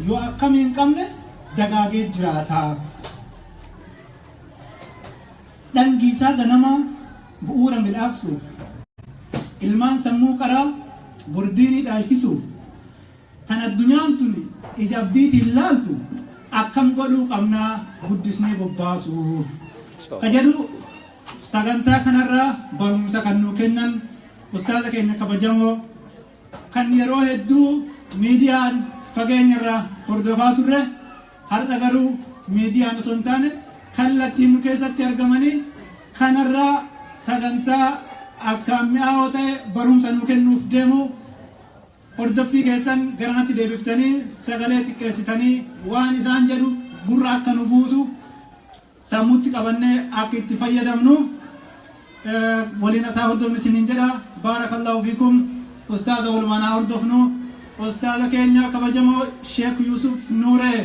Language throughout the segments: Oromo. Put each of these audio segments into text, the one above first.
Yoo akkamiin qabne dagaagee jiraata. Dhangiisaa ganamaa bu'uura midhaaksuuf, ilmaan sammuu qaraa bordiinii dhaalchisuuf, tan addunyaan tun ija abdiitiin laaltu akkam godhuu qabnaa guddisnee bobbaasuuf ka jedhu sagantaa kanarraa barumsa kan nuu kennan ustaaza keenya kabajamoo kan yeroo hedduu miidiyaan fageenyarraa hordofaa turre, har'a garuu miidiyaan osoo hin taane kallattiin nu keessatti argamanii kanarraa sagantaa akkaan mi'aawoo ta'e barumsa nuu kennuuf deemu. Hordoffii keessan garanatti deebiftanii sagalee xiqqeessitanii waan isaan jedhu gurra akka nu buutu sammuutti qabannee akka itti fayyadamnu waliin asaa hordofnu isiniin jedha. Baarakallahu fiikum. Ustaaza walumaan haa hordofnu. Ustaaza keenya kabajamoo Sheek Yusuf Nuuree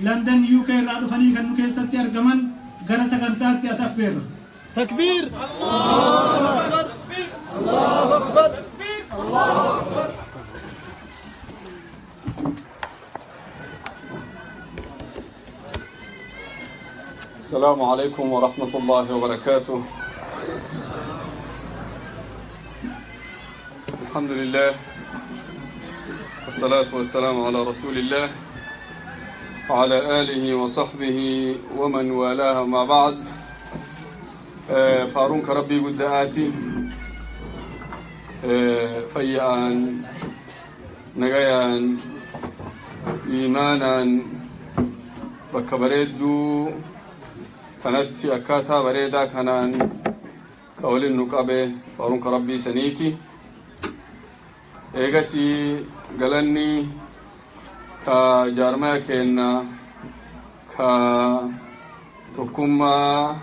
London UK irraa dhufanii kan nu keessatti argaman gara sagantaatti as affeerra. تكبير، الله أكبر، الله أكبر، الله أكبر. السلام عليكم ورحمة الله وبركاته. الحمد لله، والصلاة والسلام على رسول الله وعلى آله وصحبه ومن والاه، ما بعد، faaruun ka Rabbii guddaati. Fayya'aan, nagayaan, iimaanaan bakka bareedduu kanatti akkaataa bareedaa kanaan ka walin nu qabe faaruun ka Rabbii saniiti. Eegasii galanni ka jaarmaya keenna ka Tokkummaa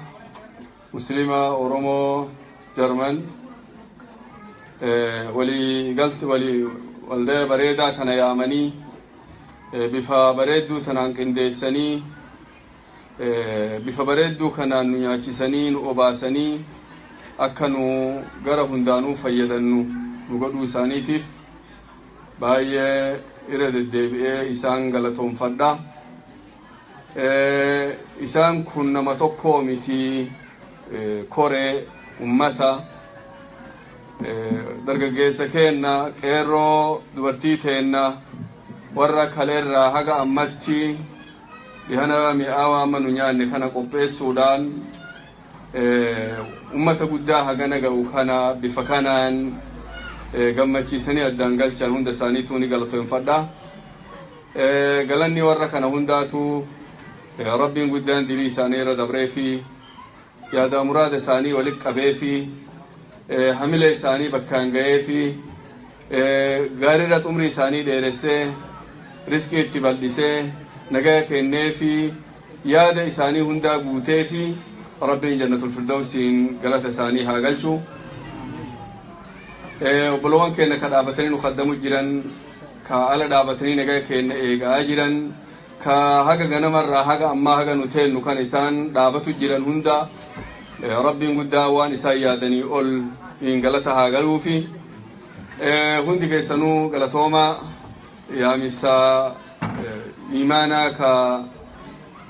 Muslima Oromoo Jarman walii galti walii waldaya bareedaa kana yaamanii bifa bareedduu tanaan qindeessanii, bifa bareedduu kanaan nu nyaachisanii, nu obaasanii, akka nu gara hundaanuu fayyadannu nu godhuu isaaniitiif baay'ee irra deddeebi'ee isaan galatoonfadha. Isaan kun nama tokkoo miti, koree ummata dargaggeessa keenna, qeerroo, dubartii teenna, warra kaleerraa haga ammatti dhihana mi'aawaa amma nu nyaanne kana qopheessuudhaan ummata guddaa hagana ga'u kana bifa kanaan gammachiisanii addaan galchan hunda isaaniituu ni galatoonfadha. Galanni warra kana hundaatu Rabbiin guddaan dilii isaanii irra dabree fi yaada muraada isaanii walit qabee fi hamila isaanii bakkaan ga'ee fi gaariirra umrii isaanii dheeressee, riskii itti bal'isee, nagaya kennee fi yaada isaanii hundaa guutee fi Rabbiin Jannatul Firdawsiin galata isaanii haa galchu. Obboloowwan keenya ka dhaabatanii nu kaddamu jiran, ka ala dhaabatanii nagaya keenya eegaa jiran, ka haga ganamarraa haga ammaa haga nu teennu kan isaan dhaabatu jiran hunda Rabbiin guddaa waan isaan yaadanii ol hin galata haa galuufi. Hundi keessanuu galatoomaa. Yaamisaa imaanaa ka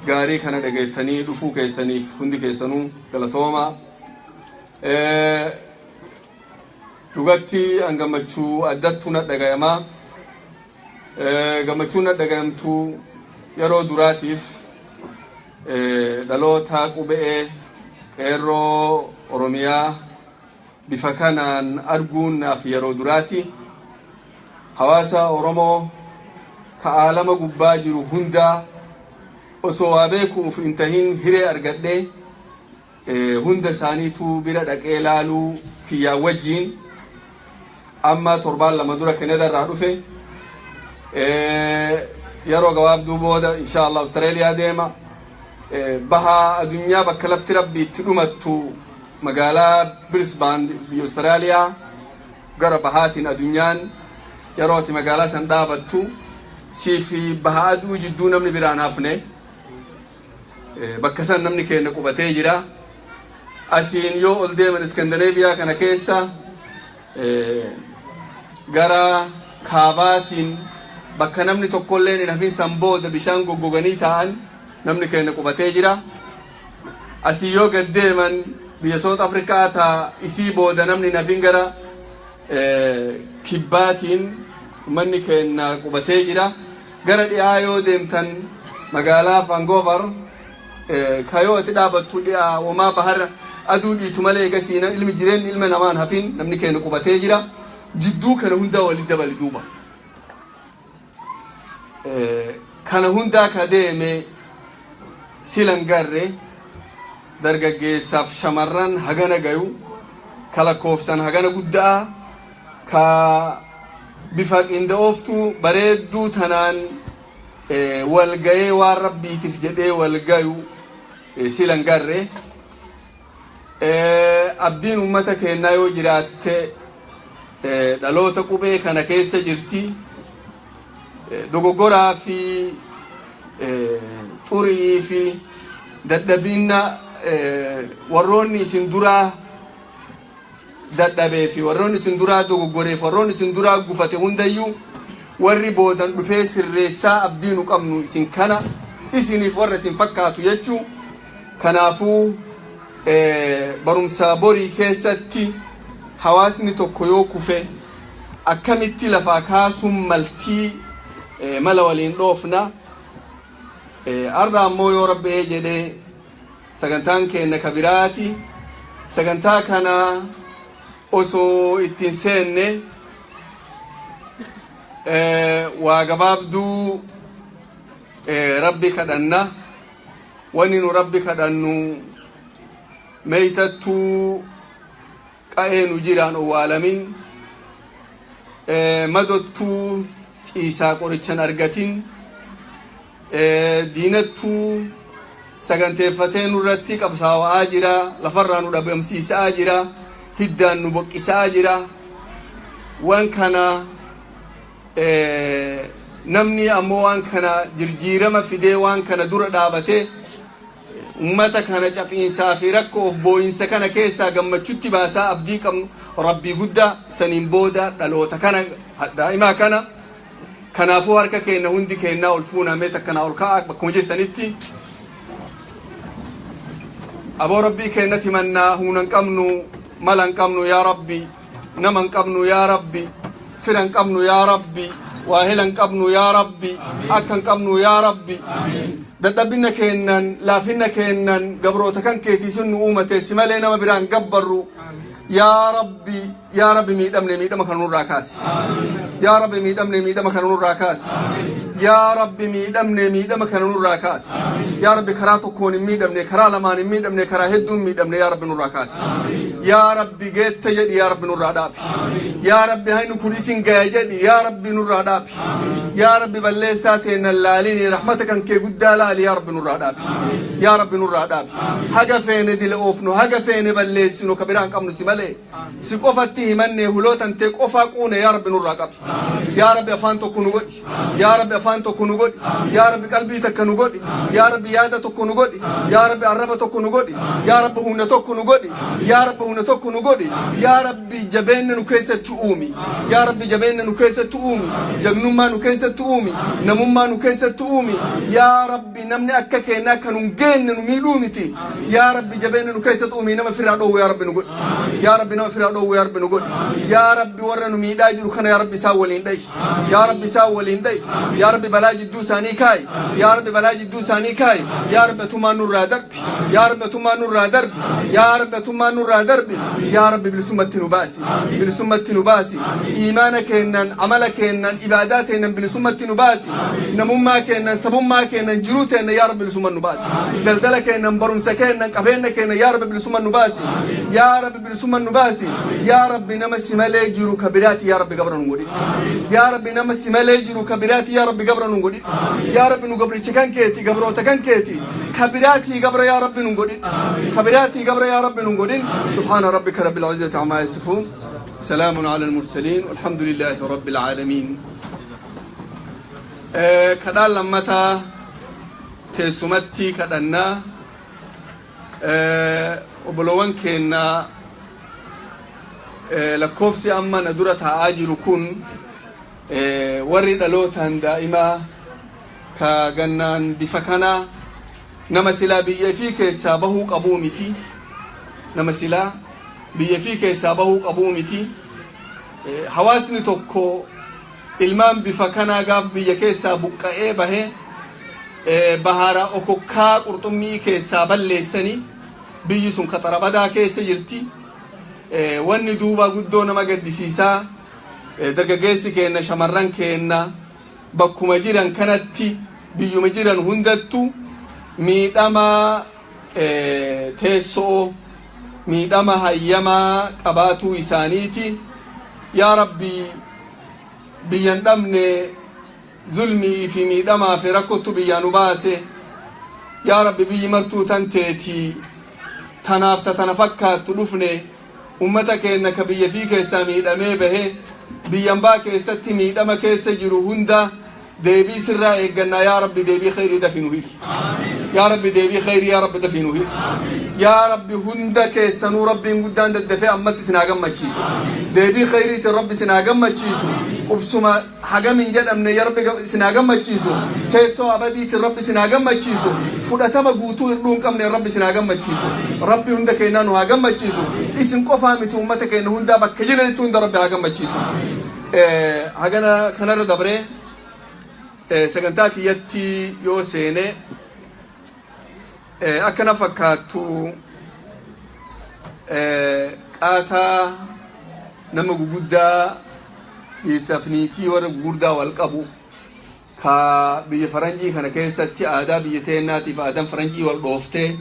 gaarii kana dhageettanii dhufuu keessaniif hundi keessanuu galatoomaa. Dhugatti an gammachuu addattu na dhagayamaa. Gammachuun na dhagayamtu yeroo duraatiif dhaloota qubee qeerroo Oromiyaa bifa kanaan arguun naaf yeroo duraati. Hawaasa Oromoo ka aalama gubbaa jiru hundaa osoo waa beekuuf hin tahin hiree argadhee hunda isaaniituu bira dhaqee laaluu kiyyaan wajjiin amma torbaan 2 dura Kanada irraa dhufe. Yeroo gabaabduu booda insha Allah Austraaliyaa deema. Baha addunyaa bakka lafti Rabbi itti dhumattu, magaalaa Brisbane, biyya Austraaliyaa gara bahaatiin, addunyaan yeroo ati magaalaa san dhaabattu sii fi baha aduu jidduu namni biraan hafne, bakka san namni keenya qubatee jira. Asiin yoo ol deeman Iskandinaviyaa kana keessa gara kaabaatiin Bakka namni tokkolleen hin hafin san booda bishaan goggoganii ta'an namni keenya qubatee jira. Asii yoo gad deeman biyya South Afrikaa taa isii booda namni hin hafin gara kibbaatiin manni keenya qubatee jira. Gara dhi'aa yoo deemtan magaalaa Vancouver kayoo ati dhaabattu dhi'aa womaa bahar aduu dhiitu malee egasii ilmi jireenyi ilma namaan hafin namni keenya qubatee jira. Jidduu kana hundaa walitti dabali duuba. Kana hundaa ka deeme silan garre dargaggeessaaf shamarran hagana gayu ka lakkoofsan hagana guddaa ka bifa qindaa'ooftuu bareedduu tanaan wal gayee waan rabbiitiif jedhee wal gayu silan garre. Abdiin ummata keenyaa yoo jiraatte dhaloota qubee kana keessa jirti. Dogoggoraa fi xurii fi dadhabina warroonni isin duraa dadhabee fi warroonni isin duraa dogoggoreef warroonni isin duraa gufate hundayyuu warri boodan dhufee sirreessaa abdii nu qabnu isin kana isiniif warra isin fakkaatu jechuu. Kanaafuu barumsa borii keessatti hawaasni tokko yoo kufe akkamitti lafaa kaasuun maltii mala waliin dhoofna. Arra ammoo yoo rabbee jedhee sagantaan keenya kabiraati. Sagantaa kana osoo ittiin seenne waa gabaabduu rabbi kadhanna. Wanni nu rabbi kadhannu meeytattuu qa'ee nu jiraan owwaalamin, madottuu ciisaa qorichan argatin, diinattuu saganteeffatee nurratti qabsaawa'aa jira, lafarraa nu dhabamsiisaa jira, hiddaan nu boqqisaa jira. Waan kana namni ammoo waan kana jirjiirama fidee waan kana dura dhaabatee ummata kana caphiinsaa fi rakkoo of boo'insa kana keessaa gammachutti baasaa abdii qabnu rabbii guddaa saniin booda dhaloota kana daa'imaa kana. Kanaafuu harka keenya hundi keenyaa ol fuunamee takkanaa ol ka'a bakkuma jirtanitti. Aboo rabbii keenyatti himannaa humna hin qabnu, mala hin qabnu yaa rabbi, nama hin qabnu yaa rabbi, fira hin qabnu yaa rabbi, waahila hin qabnu yaa rabbi, akka hin qabnu yaa rabbi. Dadhabina keennan laafina keennan gabroota kan keetii sun nu uumate si malee nama biraan gabbarru yaa rabbi. Yaa rabbi miidhamne miidhama kana nurraa kaasi. Yaa rabbi miidhamne miidhama kana nurraa kaasi. Yaa rabbi miidhamne miidhama kana nurraa kaasi. Yaa rabbi karaa tokkoon hin miidhamne, karaa lamaan hin miidhamne, karaa hedduun miidhamne yaa rabbi nurraa kaasi. Yaa rabbi geette jedhi yaa rabbi nurraa dhaabi. Yaa rabbi haynu kun isin gaya jedhi yaa rabbi nurraa dhaabi. Yaa rabbi balleessaa teennan laalini rahmata kan kee guddaa laali yaa rabbi nurraa dhaabi. Yaa rabbi nurraa dhaabi. Haga feene dila oofnu, haga feene balleessinu ka biraan qabnu si malee si qofatti himanne hulootan tee qofaa quune yaa rabbi nurraa qabi. Yaa rabbi afaan tokko nu godhi. Yaa rabbi afaan tokko nu godhi. Yaa rabbi qalbii takka nu godhi. Yaa rabbi yaada tokko nu godhi. Yaa rabbi arraba tokko nu godhi. Yaa rabbi humna tokko nu godhi. Yaa rabbi humna tokko nu godhi. Yaa rabbi jabeenya nu keessatti uumi. Yaa rabbi jabeenya nu keessatti uumi. Jagnummaa nu keessatti uumi. Namummaa nu keessatti uumi. Yaa rabbi namni akka keenyaa kan hin geenne nu miidhuu miti. Yaa rabbi jabeenya nu keessatti uumi nama firraa dhoowwu yaa rabbi nu godhi. Yaa rabbi nama firraa dhoowwu yaa rabbi nu godhi. Yaa rabbi warra nu miidhaa jiru kana yaa rabbi isaan waliin dhahi. Yaa rabbi isaan waliin dhahi. Yaa rabbi balaa jidduu isaanii kaayi. Yaa rabbi balaa jidduu isaanii kaayi. Yaa rabbi atumaan nurraa darbi. Yaa rabbi atumaan nurraa darbi. Yaa rabbi atumaan nurraa darbi. Yaa rabbi bilisummaatti nu baasi. Bilisummaatti nu baasi. Iimaana keennan, amala keennan, ibaadaa teennan bilisummaatti nu baasi. Namummaa keennan, sabummaa keennan, jiruu teennan yaa rabbi bilisummaan nu baasi. Daldala keennan, barumsa keennan, qabeenya keennan yaa rabbi bilisummaan nu baasi. Yaa rabbi bilisummaan nu baasi. Yaa rabbi nama si malee jiru ka biraati yaa rabbi gabra nu godhi. Yaa rabbi nama si malee jiru ka biraati yaa rabbi gabra nu godhi. Yaa rabbi nu gabricha kan keeti, gabroota kan keeti. Ka biraatii gabra yaa rabbi nu godhin. Ka biraatii gabra yaa rabbi nu godhin. Subhaana rabbika rabbil izzati ammaa yasifuun. Salaamun ala al-mursaliin. Walhamdulillahi rabbil aalamiin. Kadhaan lammataa teessumatti kadhannaa obboloowwan keennaa lakkoofsi amma na dura taa'aa jiru kun Warri dhalootaan daa'imaa ka gannaan bifa kanaa nama silaa biyya fi keessaa bahuu qabuu miti. Nama silaa biyya fi keessaa bahuu qabuu miti. Hawaasni tokko ilmaan bifa kanaa gaaf biyya keessaa buqqa'ee bahee bahara okokkaa qurxummii keessaa balleessanii biyyi sun khaxara badaa keessa jirti. Wanni duuba guddoo nama gaddisiisaa, dargaggeessi keenna, shamarran keenna bakkuma jiran kanatti, biyyuma jiran hundattu miidhama teessoo, miidhama hayyamaa qabaatuu isaaniiti. Yaa Rabbi, biyyan dhabne, zulmii fi miidhamaa fi rakkottu biyyaa nu baase. Yaa Rabbi, biyyi martuu tan teeti, tanaaf ta tana fakkaattu dhufne. Ummata keenna ka biyya fi keessaa miidhamee bahe, biyyan baa keessatti miidhama keessa jiru hunda deebii sirraa eeggannaa. Yaa Rabbi, deebii khayrii dafii nu hiki. Yaa Rabbi, deebii khayrii, yaa Rabbi, dafii nu hiki. Yaa Rabbi, hunda keessanuu Rabbiin guddaan daddafee ammatti isin haa gammachiisu. Deebii khayriitiin Rabbi isin haa gammachiisu. Qubsuma hagam hin jedhamne yaa Rabbi isin haa gammachiisu. Teessoo abadiitiin Rabbi isin haa gammachiisu. Fudhatama guutuu hirdhuu hin qabne Rabbi isin haa gammachiisu. Rabbi hunda keenyaa nu haa gammachiisu. Isin qofaa miti, ummata keenya hundaa bakka jiranitti hunda Rabbi haa gammachiisu. Hagana kanarra dabree sagantaa kiyyatti yoo seene, akkana fakkaattu, qaataa nama guguddaa, dhiirsaaf niitii warra gugurdaa wal qabu, ka biyya faranjii kana keessatti aadaa biyya teennaatiif aadaan faranjii wal dhooftee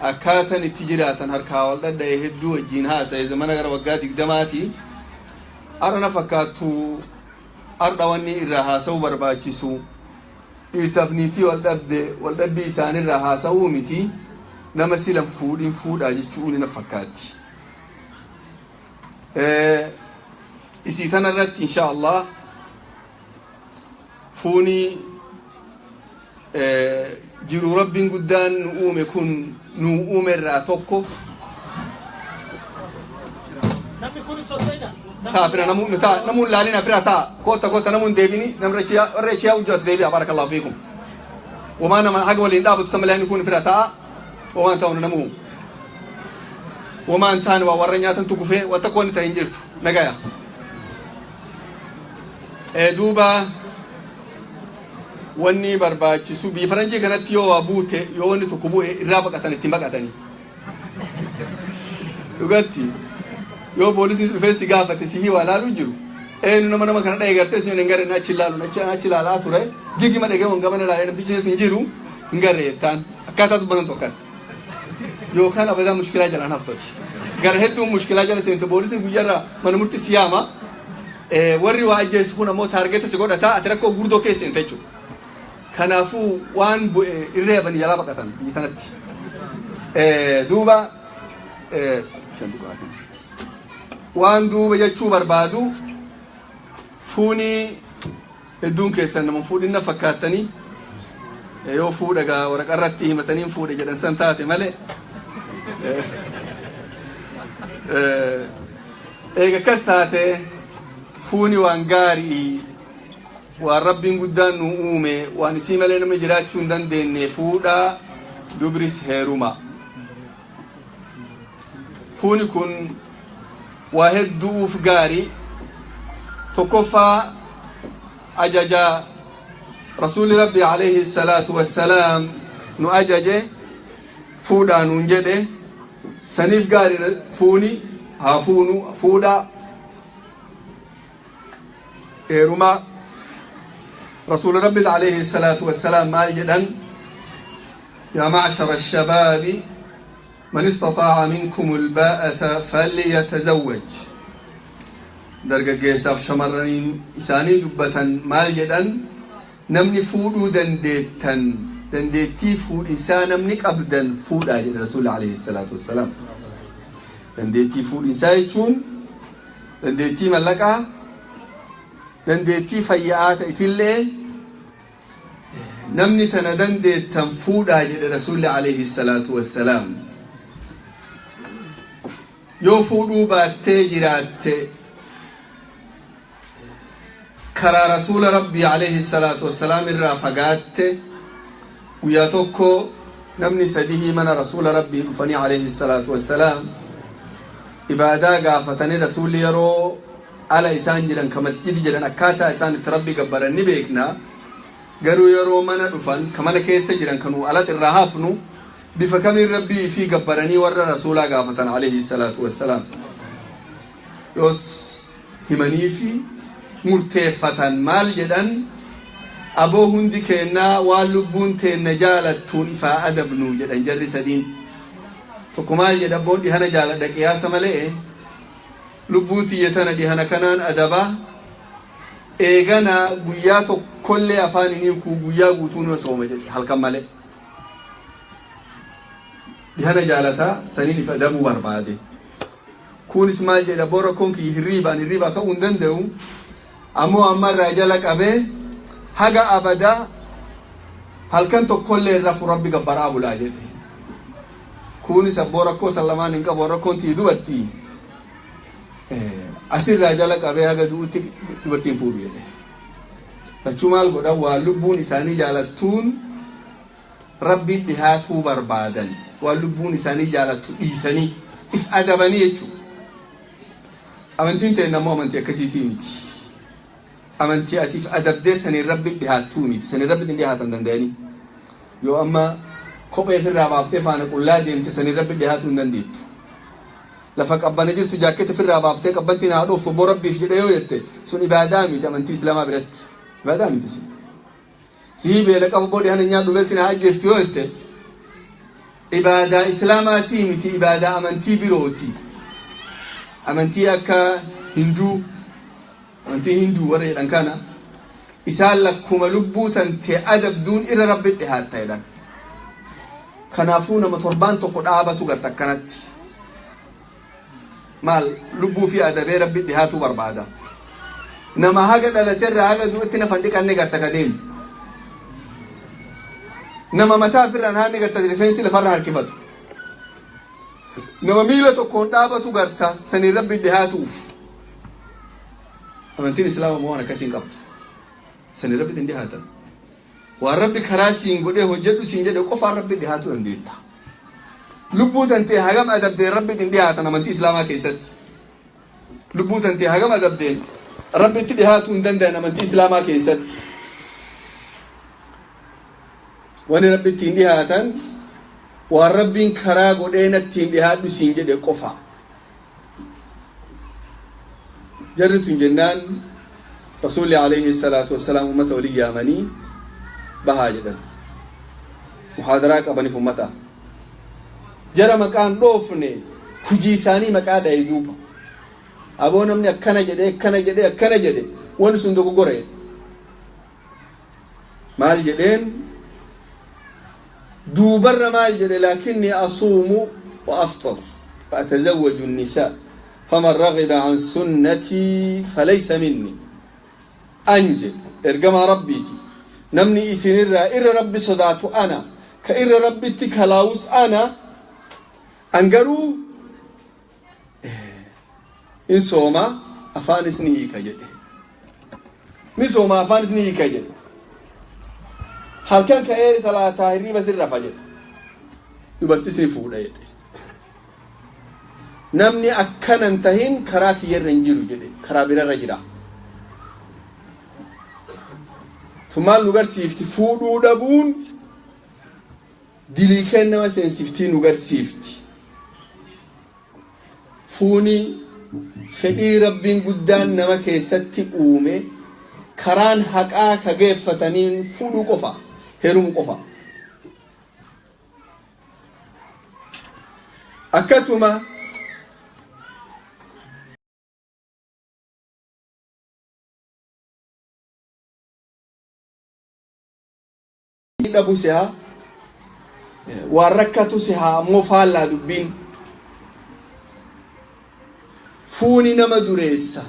akkaatan itti jiraatan harkaa wal dhadha'e hedduu wajjiin haasa'e zamana gara waggaa 20ti. Har'a na fakkaattu, har'a wanni irraa haasa'uu barbaachisu dhiirsaaf niitii wal dhabde, wal dhabbii isaanirraa haasa'uu miti, nama silan fuudhin fuudhaa jechuun na fakkaatti. Isii tana irratti insha Allah fuuni jiru Rabbiin guddaan nu uume kun nu uume irraa tokko. Namni kun sosso'ina. Taa fira namu taa namuun laalina fira taa koota koota namuun deebini namni warra chiyaa ujju as deebi'a. Barakallahu fiikum. Wamaa nama haga waliin dhaabatu samaleen kun fira taa wamaan ta'u namu wamaan taane waa warra nyaatantu kufee wanta koonni ta'e hin jirtu nagaya. Duuba wanni barbaachisu biyya faranjii kanatti yoo waa buute, yoo wanni tokko bu'e, irraa baqatan, ittiin baqatanii dhugatti. Yoo poolisni dhufee si gaafate, si waa laaluu jiru, eenyu nama kana dha'e gartee si hin garre, achi ilaalu achi ilaalaa ture, gigima dhagee wangabana ilaalee, namtichi hin jiru, hin garre jettaan. Akkaataa dubbanantu akkas yookaan abadaa mushkilaa jalaan haftoti. Gara hedduun mushkilaa jala seente. Poolisiin guyyaarraa mana murtii siyaama. Warri waa ajjeessu kun ammoo target si godhata, ati rakkoo gurdoo keessa seente jechuudha. Kanaafuu waan bu'e irree abanii jalaa baqatan biyya tanatti. Duuba waan duuba jechuu barbaadu, fuunii hedduun keessan nama fuudhinna fakkaattanii, yoo fuudha gaa waraqaa irratti himatanii fuudhe jedhan san taate malee. Eega akkas taate, fuuni waan gaarii, waan Rabbiin guddaan nu uume, waan isii malee namni jiraachuu hin dandeenye. Fuudhaa, dubris heeruma. Fuuni kun waa hedduuf gaarii. Tokkoffaa, ajaja Rasuuli Rabbi alayhi salaatu wassalaam nu ajaje, fuudhaa nuun jedhe, saniif gaarii. Fuuni haa fuunu, fuudhaa, heerumaa. Rasuuli Rabbi alayhi salaatu wassalaam maal jedhan? يا معشر الشباب، من استطاع منكم الباءة فليتزوج. Dargaggeessaaf shamarraniin isaanii dubbatan. Maal jedhan? Namni fuudhuu dandeettan, dandeettii fuudhinsaa namni qabdan, fuudhaa jedhe Rasuulli alayhi salaatu wassalaam. Dandeettii fuudhinsaa jechuun dandeettii mallaqaa, dandeettii fayyaa ta'etillee, namni tana dandeettan fuudhaa jedhe Rasuulli alayhi salaatu wassalaam. Yoo fuudhuu baattee jiraatte Karaa rasuula Rabbii alayhi salaatu wassalaam irraa fagaatte. Guyyaa tokko namni sadihii mana rasuula Rabbii dhufanii alayhi salaatu wassalaam ibaadaa gaafatanii. Rasuulli yeroo ala isaan jiran ka masjidi jedhan akkaataa isaan itti Rabbi gabbaran ni beekna, garuu yeroo mana dhufan, ka mana keessa jiran, kanuu alat irraa hafnu, bifa kamiin Rabbii fi gabbaranii warra rasuulaa gaafatan alayhi salaatu wassalaam. Yoos himanii fi murteeffatan. Maal jedhan? Aboo, hundi keennaa waan lubbuun teenna jaalattuun ifaa adabnu jedhan. Jarri sadiin tokko maal jedha? Abboon dhihana jaaladha, qiyaasa malee lubbuu tiyya tana dhihana kanaan adaba, eegana guyyaa tokkollee afaan hin hiikuu, guyyaa guutuu nima sooma jedhe, halkan malee. Dhihana jaalataa, saniin if adabuu barbaade. Kunis maal jedha? Boo, rakkoon kiyya hirriibaan, hirriibaa ka'uu hin danda'u, ammoo ammarraa jala qabee haga abadaa halkan tokkollee hin rafu, Rabbi gabbaraa bulaa jedhe. Kunis abboo, rakkoo san lamaan hin qabu, rakkoon tiyya dubartii, asirraa jala qabee haga du'utti dubartiin fuudhu jedhe. Lachuu maal godhan? Waan lubbuun isaanii jaalattuun Rabbi dhihaatuu barbaadan, waan lubbuun isaanii jaalattu dhiisanii if adabanii jechuudha. Amantiin ta'e ammoo amantii akkasiitii miti. Amantii ati if adabdee saniin Rabbi dhihaattuu miti. Saniin Rabbi hin dhihaatan danda'anii. Yoo amma kophee ofirraa baaftee faana qullaa deemte, saniin Rabbi dhihaatuu hin dandeettu. Lafa qabbana jirtu jaakketa ofirraa baaftee qabbantiin haa dhooftu obbo Rabbiif jedhee yoo jette, sun ibaadaa miti amantii Islaamaa biratti. Ibaadaa miti sun. Sihii beela qabu, boodhi hana nyaadhu, beelti na ajjeeftu yoo jette, ibaadaa Islaamaatii miti, ibaadaa amantii birooti. Amantii akka Hinduu, amantii Hinduu warra jedhan kana, isaan lakkuma lubbuu tantee adabduun irra Rabbi dhihaatta jedhan. Kanaafuu nama torbaan tokko dhaabatu garta akkanatti. Maal? Lubbuu fi adabee Rabbi dhihaatuu barbaada. Nama haga dhalaterraa haga du'utti nafa hin dhiqanne garta ka deemu. Nama mataa ofirraan haanni garta, rifeensi lafarra harkifatu. Nama miila tokkoon dhaabatu garta, saniin Rabbi dhihaatuuf. Amantiin Islaamaa waan akkasii hin qabdu. Saniin Rabbi hin dhihaatan. Waan Rabbi karaa siin godhee hojjedhu siin jedhe qofaan Rabbi dhihaatuu dandeetta. Lubbuu tantee hagam adabdeen Rabbi hin dhihaatan amantii Islaamaa keessatti. Lubbuu tantee hagam adabdeen Rabbitti dhihaatuu hin danda'an amantii Islaamaa keessatti. Wani Rabbi ittiin dhihaatan waan Rabbiin karaa godhee nattiin dhihaadhu siin jedhe qofa. Jarri tun jennaan Rasuulli alayhi salaatu wassalaam ummata walii yaamanii bahaa jedhan. Muhaadaraa qabaniif ummata. Jara maqaan dhoofne, hujii isaanii maqaa dhaye duuba. Aboo, namni akkana jedhe, akkana jedhe, akkana jedhe, wanni sun dogoggore. Maal jedheen duubarra? Maal jedhe? لكني أصوم وأفطر وأتزوج النساء فمن رغب عن سنتي فليس مني. An jedhe, ergamaa Rabbiiti, namni isinirraa irra Rabbi sodaatu ana, ka irra Rabbitti kalaawus ana. An garuu in sooma, afaanis ni hiika jedhe. Ni sooma, afaanis ni hiika jedhe. Halkan ka'ee salaataa, hirriba sirrafa jedhe. Dubartis ni fuudha jedhe. Namni akkanan tahin karaa kiyyarra hin jiru jedhe, karaa birarra jira. Tun maal nu garsiifti? Fuudhuu dhabuun dilii kennama seensiftii nu garsiifti. Fuuni fedhii Rabbiin guddaan nama keessatti uume, karaan haqaa ka geeffataniin fuudhuu qofa, heerumu qofa. Akkasuma dhabu sihaa, waan rakkatu sihaa, ammoo faallaa dubbiin. Fuuni nama dureessa,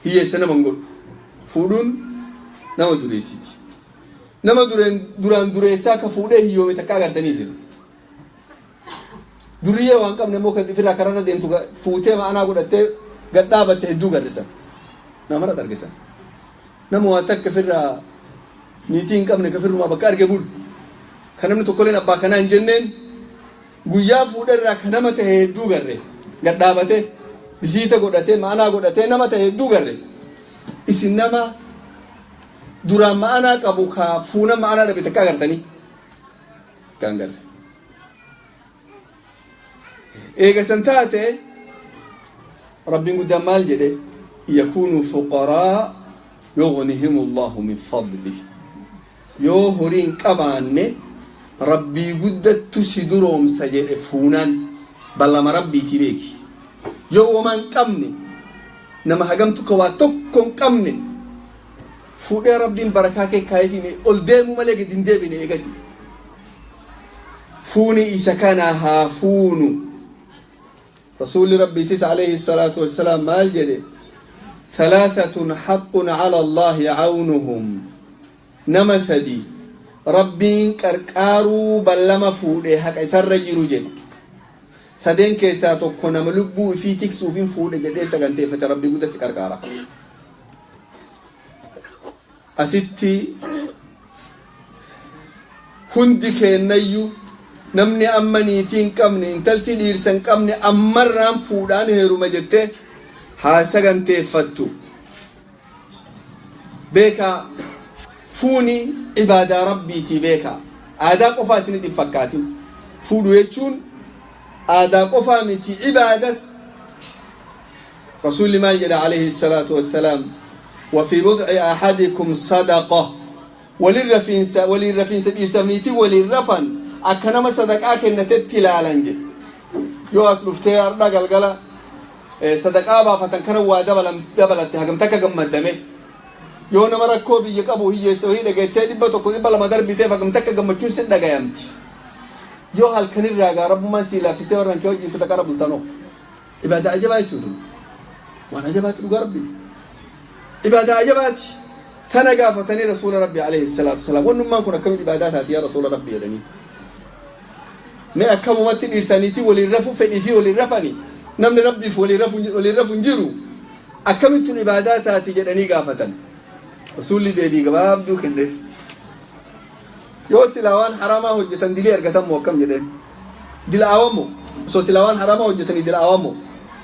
hiyyeessa nama hin godhu. Fuudhuun nama dureessiti. Nama duraan dureessaa ka fuudhee hiyyoome takka agartanii isin? Duriyyee waan qabne immoo kan ifirraa kararra deemtu fuutee ma'anaa godhattee gad dhaabatte hedduu garrisan. Namarratti argisan. Nama waa takka firraa niitii hin qabne ka firrumaa bakka arge bulu kan namni tokkolleen abbaa kanaa hin jenneen guyyaa fuudharraa ka nama tahe hedduu garre gadhaabate bisiita godhatee ma'anaa godhatee nama tahe hedduu garre isin nama duraan ma'anaa qabu ka fuuna ma'anaa dhabe takka agartanii kan garre eega san taate rabbiin guddaan maal jedhe yakuunu fuqaraa yughnihim allahu min fadlih yoo horii hin qabaanne rabbii guddattu si duroomsa jedhe fuunaan ballama rabbiiti beeki yoo womaa hin qabne nama hagamtu ka waa tokko hin qabne fuudhee rabbiin barakaa kee kaayefi ol deemuu malee gadi hin deebine eegasi fuuni isa kana haa fuunu rasuulli rabbiitis alayhi salaatu wassalaam maal jedhe ثلاثة حق على الله عونهم nama sadi rabbiin qarqaaruu ballama fuudhe haqa isarra jiru jedhe sadeen keessaa tokko nama lubbuu ifii tiksuufin fuudhe jedhee saganteeffate rabbii gudda si qarqaara asitti hundi keennayyuu namni amma niitii hin qabne intalti dhiirsa hin qabne ammarraan fuudhaan heeruma jettee haa saganteeffattu beekaa fuuni ibaadaa rabbiitii beekaa aadaa qofaa isinitti hin fakkaatin fuudhu jechuun aadaa qofaa miti ibaadas rasuulli maal jedha alayhi salaatu wassalaam وفي بضع أحدكم صدقة وللرفينسا وللرفينسا dhiirsaaf وللرفن akka nama sadaqaa kennatetti ilaalan jedhe yoo as dhuftee har'a galgala sadaqaa baafatan kana waa dabalatte hagam takka gammaddame yoo nama rakkoo biyya qabu hiyyeessa wahii dhageettee 100 200 darbiteef hagam takka gammachuun sin dhagayamti yoo halkanirraa gaa rabbummaan sii laaffisee warran kee wajjin sadaqaa bultanoo ibaadaa ajabaa jechuutu waan ajabaati dhugaa rabbi ibaadaa ajabaati tana gaafatanii rasuula rabbi alayhi salaatu wasalaam wannummaan kun akkamitti ibaadaa taati yaa rasuula rabbi jedhanii mee akkamumatti dhiirsaniitii waliin rafuu fedhii fi waliin rafani namni rabbiif waliin rafu hin jiru akkamittuun ibaadaa taati jedhanii gaafatan rasuulli deebii gabaabduu kenneef yoo silaa waan haraamaa hojjetan dilii argatan moo akkam jedheen dila'aawan moo osoo silaa waan haraamaa hojjetanii dila'aawan moo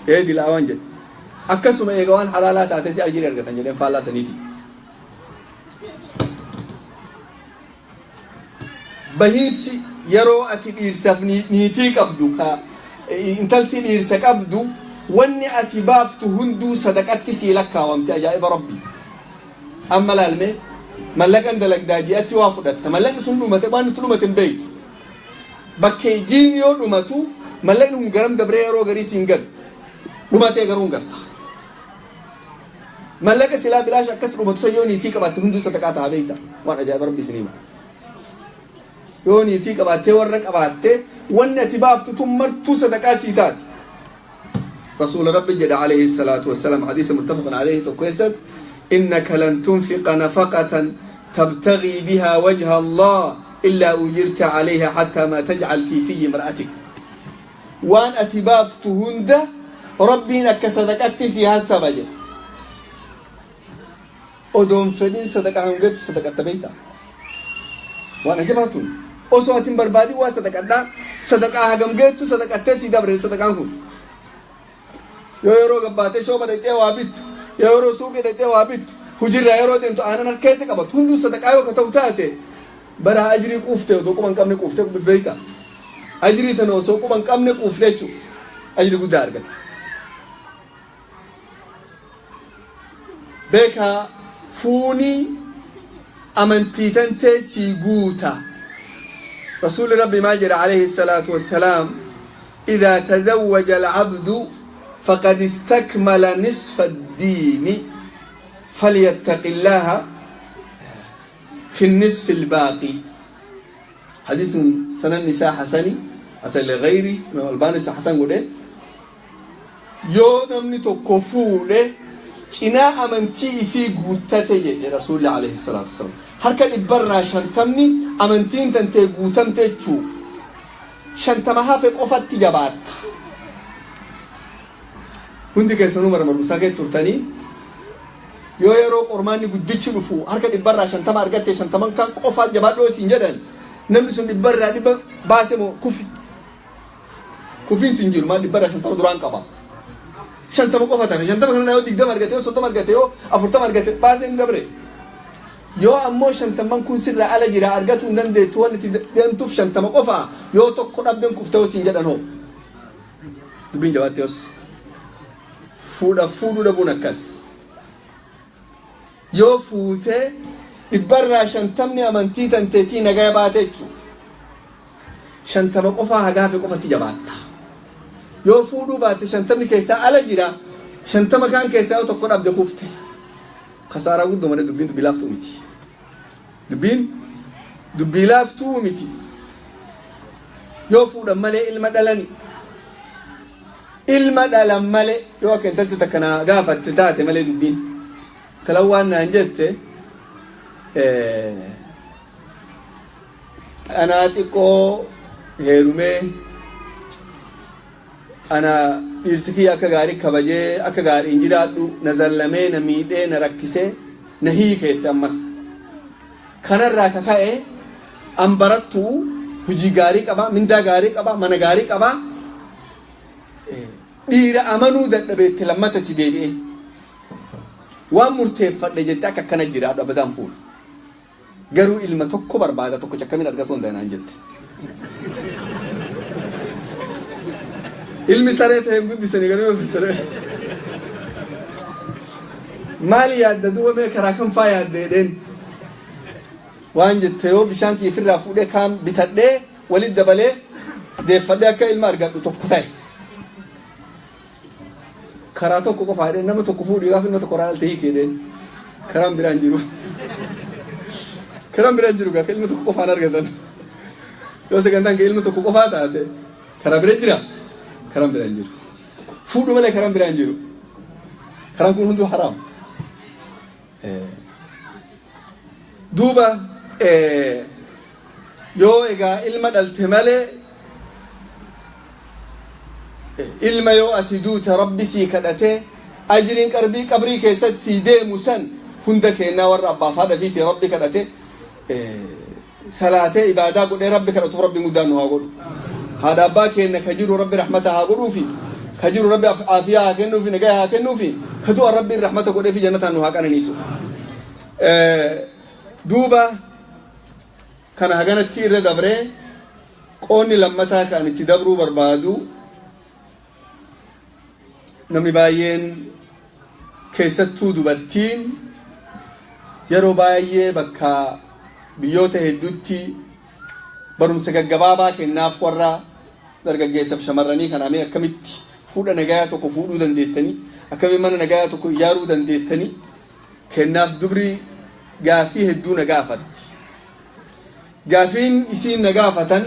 ee dila'aawan jedhe akkasuma eega waan halaalaa taate si ajirii argatan jedheen faallaa saniiti bahiinsi yeroo ati dhiirsaaf niitii qabdu ka intalti dhiirsa qabdu wanni ati baaftu hunduu sadaqatti sii lakkaawamte ajaa'iba rabbi amma laalme mallaqan dalagdaa ji'atti waa fudhatta mallaqni sun dhumate waan itti dhumate hin beektu bakkee jiin yoo dhumatu mallaqni kun garam dabree yeroo garii siin galu dhumatee garuu hin garta mallaqa silaa bilaash akkas dhumatu san yoo niitii qabaatte hunduu sadaqaa ta'a beekta waan ajaa'iba rabbi isinii hima yoo niitii qabaattee warra qabaattee wanni ati baaftu tun martuu sadaqaa sii taati rasuula rabbi jedha alayhi salaatu wassalaam hadiisa muttafaqun alayhi tokko keessatti إنك لن تنفق نفقة تبتغي بها وجه الله إلا أجرت عليها حتى ما تجعل في في امرأتك وأن أتبافتهن ربي إنك صدقتي سيها السبجة أدوم فدين صدقة هم قد صدقة بيتا وأنا جبهتون أسوات بربادي وصدقة صدقة هجم قد صدقة تسي دبر صدقة هم يو يرو قباتي شو بدأت وابيت يا yeroo suuqii dhaqxee waa bittu hujirraa yeroo deemtu aanan harkeessa qabatu hunduu sadaqaa yoo ka ta'u taate bara ajrii quuftee osoo quba hin qabne quuftee beeyta ajrii tana osoo quba hin qabne quufte jechuudha ajrii guddaa argatte. Beekaa fuunii amantii tantee sii guuta rasuulli rabbi maal jedha alayhi salaatu wassalaam إذا تزوج العبد فقد استكمل نصف الدين فليتق الله في النصف الباقي حديث سنن النساء حسني حسن لغيري إمام الباني حسن قده يو نمني تكفوله cinaa amantii ifii guuttate jedhe rasuulli alayhi salaatu wasalaam harka 150 amantiin tantee guutamte jechuu 50 hafe qofatti jabaatta hundi keessanuu mana barumsaa kee turtanii Yoo yeroo qormaanni guddichi dhufu harka 50% argatte, 50 kan qofaa jabaadhoo siin jedhan, namni sun 100% baase moo kufi? Kufiin siin jiru maal? 50% duraan qaba, 50 qofa tafe. 50 kana yoo 20 argate, yoo 30 argate, yoo 40 argate, baasee hin dabre. Yoo ammoo 50n kun sirraa ala jira, argatuu hin dandeettu, waan itti deemtuuf 50 qofa, yoo tokko dhabden kuftee siin jedhan hoo, dubbiin jabaatte. Yoos fuudha fuudhuu dhabuun akkas. Yoo fuutee 50% amantii tanteetii nagaya baate jechuudha. 50 qofaa hagaafe qofatti jabaatta. Yoo fuudhuu baatte 50 keessaa ala jira, 50 kaan keessaa yoo tokko dhabde kufte. Kasaaraa guddoo malee dubbiin dubbii laaftuu miti. Dubbiin dubbii laaftuu miti. Yoo fuudhan malee ilma dhalani. Ilma dhalan malee yoo akka intalti takka naa gaafatte taate malee dubbiin. Talan waan naan jette, anaa xiqqoo heerumee, ana dhiirsi kiyya akka gaarii kabajee akka gaarii hin jiraadhu, na zallamee, na miidhee, na rakkisee, na hiikeette. Ammas kanarraa kaka'e an barattuu, hojii gaarii qaba, mindaa gaarii qaba, mana gaarii qaba, dhiira amanuu dadhabeette, lammatatti deebi'ee waan murteeffadhe jette, akka akkana jiraadhu abadaan fuudha. Garuu ilma tokko barbaada, tokko akkamiin argatu hin danda'an jette. Ilmi saree ta'e hin guddisanii garuu yoo fittare. Maali yaadda duuba, mee karaa kam faa yaadda jedheen. Waan jette, yoo bishaan kiyya ofirraa fuudhee kaan bitadhee walitti dabalee deeffadhee akka ilma argadhu tokko ta'e. Karaa tokko qofaa jedheen, nama tokko fuudhii gaafa ilma tokko irraa dhalte hiiki jedheen. Karaan biraan jiru. Karaan biraan jiru gaafa ilma tokko qofaan argatan. Yoo sagantaan kee ilma tokko qofaa taate karaa bira jira. Karaan biraan jiru. Fuudhu malee karaan biraan jiru. Karaan kun hunduu haraam. Duuba yoo egaa ilma dhalte malee, ilma yoo ati duute Rabbi sii kadhatee ajriin qarbii qabrii keessatti sii deemu san hunda kennaa warra abbaaf haadha fiiti Rabbi kadhate, salaatee, ibaadaa godhee Rabbi kadhatuuf Rabbiin guddaan nu haa godhu. Haadha abbaa keenya ka jiru Rabbi rahmata haa godhuufi, ka jiru Rabbi aafiyaa haa kennuufi, nagaya haa kennuufi, ka du'a Rabbiin rahmata godheefi jannataan nu haa qananiisu. Duuba kana haganatti irra dabree qoonni lammataa kan itti dabruu barbaadu, namni baay'een keessattuu dubartiin yeroo baay'ee bakka biyyoota hedduutti barumsa gaggabaabaa kennaaf warra dargaggeessaaf shamarranii kanaamee, akkamitti fuudha nagayaa tokko fuudhuu dandeettanii, akkamitti mana nagayaa tokko ijaaruu dandeettanii kennaaf. Dubri gaafii hedduu na gaafatti. Gaafiin isiin na gaafatan,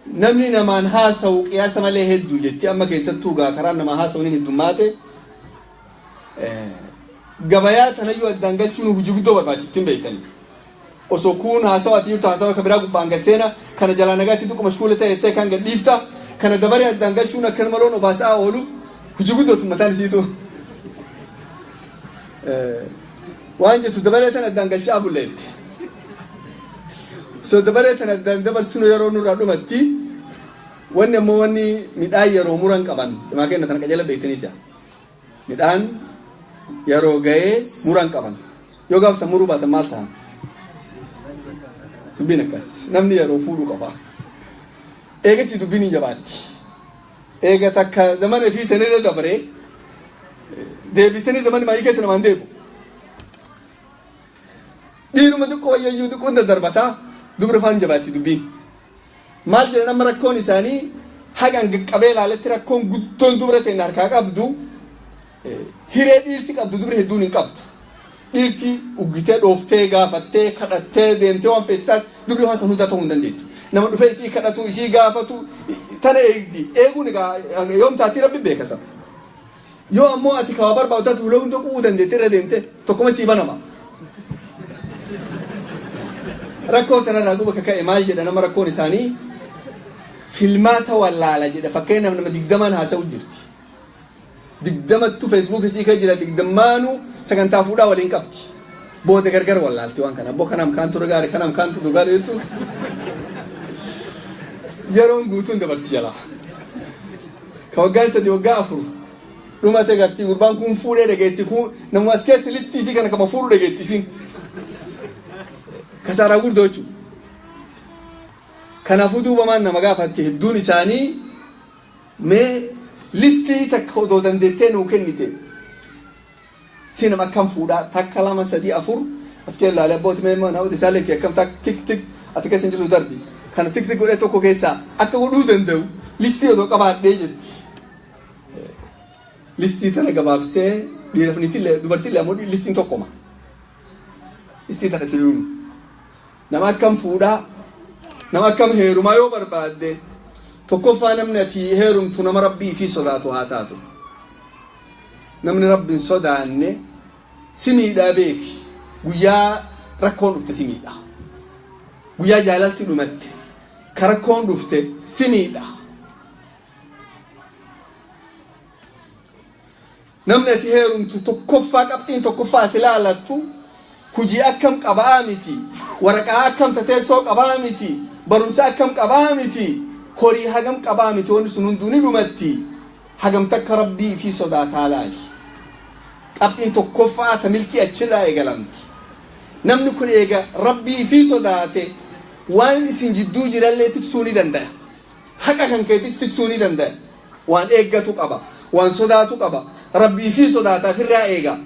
namni namaan haasawu qiyaasa malee hedduu jetti. Amma keessattuu gaa karaan namaa haasawaniin heddummaate, gabayaa tanayyuu addaan galchuun hojii guddoo barbaachiftiin beektanii. Osoo kuun haasawa ati jirtu haasawa ka biraa gubbaan gasseena, kana jalaa nagaatti xiqqoo mashkuula ta'e ta'e kan gadhiifta, kana dabaree addaan galchuun akka nama loon obaasaa oolu hojii guddootu mataan isiitu. Waan jettu, dabaree tan addaan galchaa bulleetti. So dabaree tan addaan dabarsinu yeroo nurraa dhumatti, wanni ammoo wanni midhaan yeroo muran qaban himaa kenna tana qajeela beektanii si'a. Midhaan yeroo ga'ee muran qaban. Yoo gaafsa muruu baatan maal ta'an? Dubbiin akkas. Namni yeroo fuudhuu qaba. Eegasii dubbiin hin jabaatti. Eega takka zamana fi sanirra dabaree deebisanii zamani maayii keessa namaan deebu. Dhiiruma xiqqoo wayyayyuu xiqqoon daddarbataa, dubra faan jabaatti dubbiin. Maal jedhan, amma rakkoon isaanii hagan qaqqabee ilaaletti rakkoon guddoon dubra ta'e harkaa qabdu, hiree dhiirti qabdu dubri hedduun hin qabdu. Dhiirti uggitee, dhooftee, gaafattee, kadhattee, deemtee waan feete taate, dubri waan san hundaa ta'uu hin dandeettu. Nama dhufee isii kadhatu, isii gaafatu tana eegdi. Eeguun egaa yoom taatii Rabbi beeka sana. Yoo ammoo ati kawaa barbaadu taate ulee hunda qu'uu dandeettee irra deemte tokkuma sii banama. Rakkoo tanarraa duuba kaka'e maal jedha, nama rakkoon isaanii filmaata wallaala jedha. Fakkeenyaaf nama 20n haasa'u jirti. Digdamattu feesbuuk isii kee jira digdammaanuu sagantaa fuudhaa waliin qabdi. Booda gargar wallaalti waan kana. Abboo kanaam kaantu gaarii kanaam kaantu gaarii jettu. Yeroon guutuun dabarti jalaa. Ka waggaan 3 waggaa 4 dhumate gartii gurbaan kun fuudhee dhageetti kun namuma as keessa listii isii kana kama fuudhu dhageetti isiin. Kasaaraa gurdoo jechuudha. Kanaafuu duuba maan nama gaafatti hedduun isaanii mee listii takka odoo dandeettee nuu kennite. Si nama akkam fuudhaa takka 2 3 4 as keessa ilaalee abbooti mee mana hojii isaa leekee akkam tak tik tik ati keessa hin jirtu darbi. Kana tik tik godhee tokko keessaa akka godhuu danda'u listii odoo qabaadhee jetti. Listii tana gabaabsee dhiiraaf niitillee dubartiillee ammoo listiin tokkoma. Listii tana filuun nama akkam fuudhaa nama akkam heerumaa yoo barbaadde tokkoffaa namni ati heerumtu nama rabbii fi sodaatu haa taatu. Namni rabbiin sodaanne si miidhaa beeki. Guyyaa rakkoon dhufte si miidha. Guyyaa jaalalti dhumatte ka rakkoon dhufte si miidha. Namni ati heerumtu tokkoffaa qabxiin tokkoffaa ati ilaalattu hojii akkam qabaa miti, waraqaa akkam tateessoo qabaa miti, barumsa akkam qabaa miti, horii hagam qabaa miti, wanni sun hunduu ni dhumatti. Hagam takka rabbii fi sodaataa laali. Qabxiin tokkoffaa ta milkii achirraa eegalamti. Namni kun eega rabbii fi sodaate waan isin jidduu jirallee tiksuu ni danda'a. Haqa kan keetis tiksuu ni danda'a. Waan eeggatu qaba. Waan sodaatu qaba. Rabbii fi sodaataa ofirraa eega.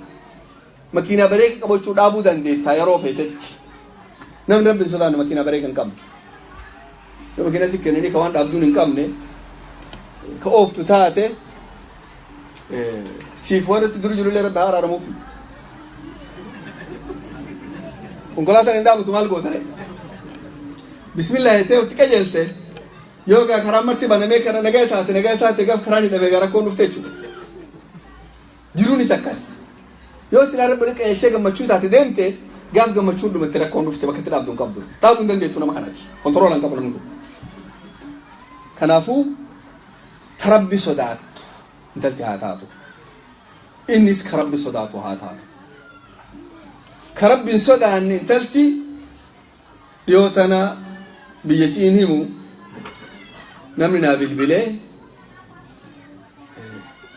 Makiinaa bareeda qabachuu dhaabuu dandeettaa yeroo feetetti. Namni rabbiin sodaanne makiinaa bareeda hin qabne. Yoo makiinaa si kennanii ka waan dhaabduun hin qabne ka ooftu taate siif warra si dura jirullee rabbi haa araaramuufi. Konkolaataan hin dhaabatu maal goota ree? Bismillah jettee otti qajeelte yoo gaa karaan marti banamee kana nagaa taate gaaf karaan hidhamee gaa rakkoon dhufte jechuudha. Jiruunis akkas. Yoo silaa rabbi waliin qajeelchee gammachuu taate deemte gaaf gammachuun dhumatte rakkoon dhufte bakka itti dhaabdu hin qabdu. Dhaabuu hin dandeettu nama kanati. Kontoroola hin qabu namni kun. Kanaafuu ta rabbi sodaattu intalti haa taatu. Innis ka rabbi sodaatu haa taatu. Ka rabbi hin sodaanne intalti dhiyoo tana biyya siin himu namni naa bilbilee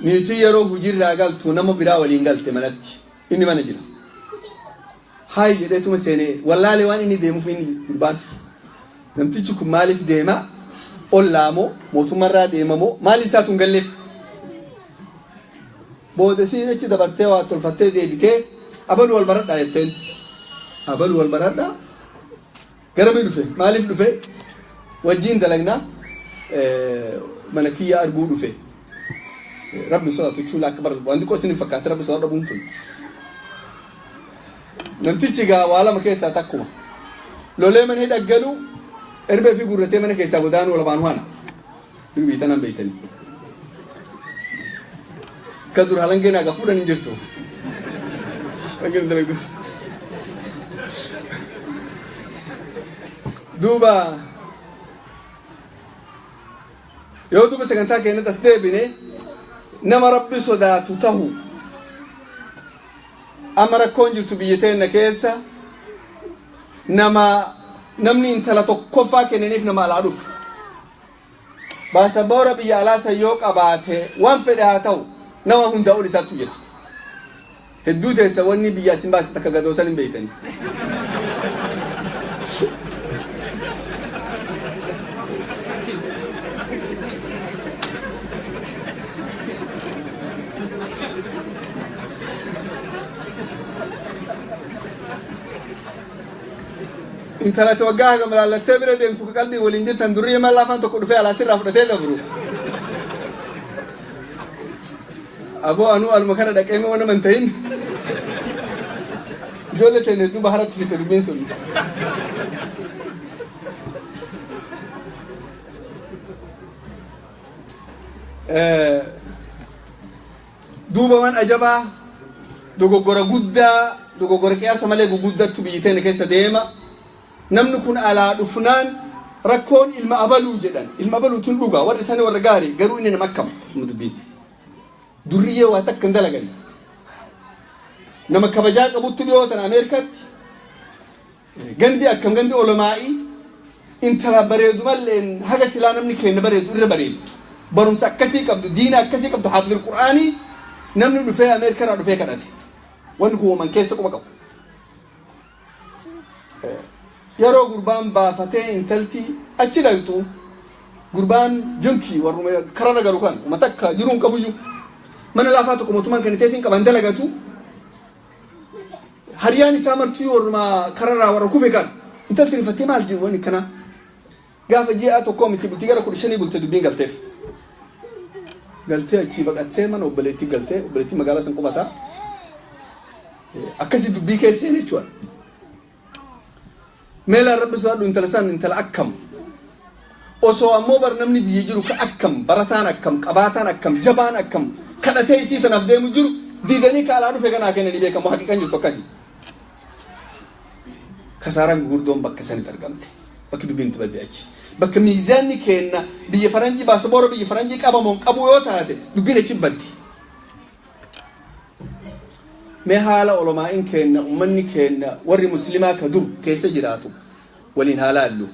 niitii yeroo hojiirraa galtu nama biraa waliin galte manatti inni mana jira. Haay jedheetuma seenee wallaalee waan inni deemuuf inni gurbaan namtichi kun maaliif deema ollaa moo mootummaarraa deema moo maali isaatu hin galleef. Booda siin achi dabartee waa tolfattee deebitee abaluu wal baradhaa jetteen. Abaluu wal baradhaa garamii dhufe maaliif dhufe wajjiin dalagnaa mana kiyya arguu dhufe. Rabbi sodaatu jechuun akka bara waan xiqqoo isin fakkaate rabbi sodaatu dhabuun tun. Namtichi gaa waa lama keessaa takkuma. Lolee mana hidhaggalu erbee fi gurratee mana keessaa godaanuu lamaan waana. Durbii tanaan beektanii. Ka dur halangeen haga fuudhan hin jirtu. Halangeen dalagdus. Duuba yoo duuba sagantaa keenyatti as deebine nama rabbi sodaatu tahu amma rakkoon jirtu biyya teenya keessa nama namni intala tokkoffaa kennaniif nama alaa dhufu. Baasaboora biyya alaa san yoo qabaate waan fedhe haa ta'u nama hundaa ol isaatu jira. Hedduu teessa wanni biyya isin baase takka gadoosan hin beektani. Intala waggaa hagam laallattee bira deemtu ka qalbii waliin jirtan durrii maal afaan tokko dhufee alaa sirraa fudhatee dabru. Aboo anuu aluma kana dhaqee moo nama hin ta'in. Ijoollee teenya hedduu baharatti fitte dubbiin sun. Duuba waan ajabaa dogoggora guddaa dogoggora qiyaasa malee guguddattu biyyi teenya keessa deema. Namni kun alaa dhufnaan rakkoon ilma abaluu jedhan. Ilma abaluutu hin dhugaa warri isaanii warra gaarii garuu inni nama akkam dubbiin. Durriyyee waa takka hin dalagan. Nama kabajaa qabutti dhiyoo tan Ameerikaatti gandi akkam gandi olamaa'ii intala bareedu malleen haga silaa namni kenna bareedu irra bareedu. Barumsa akkasii qabdu, diina akkasii qabdu, haafizul Qur'aanii namni dhufee Ameerikarraa dhufee kadhate. Wanni kun uuman keessa quba qabu. Yeroo gurbaan baafatee intalti achi dhaqxu gurbaan junkii warruma kararra galu kan uummata akka jiruun qabuyyuu mana laafaa tokko mootummaan kan ta'eef hin qaban dalagatu. Hariyaan isaa martuu warruma kararraa warra kufe kan intalti rifattee maal jiru wanni kana gaafa ji'a tokko miti bultii gara 15 bulte dubbiin galteef. Galtee achii baqattee mana obboleettii galtee obboleettii magaalaa san qubataa. Akkasii dubbii keessa seenee jechuudha. Meelaan rabbi sodaadhu intala san intala akkam. Osoo ammoo bar namni biyya jiru ka akkam barataan akkam qabaataan akkam jabaan akkam kadhatee isii tanaaf deemu jiru didanii ka alaa dhufe kanaa kennanii beekamu haqiqan jirtu akkasii. Kasaaraan gurguddoon bakka sanitti argamte. Bakki dubbiin itti badde achi. Bakka miizaanni kenna biyya faranjii baasaboora biyya faranjii qabamoon qabu yoo taate dubbiin achi badde. Mee haala olomaa'in kenna uummanni kenna warri muslimaa ka dur keessa jiraatu waliin haala allu.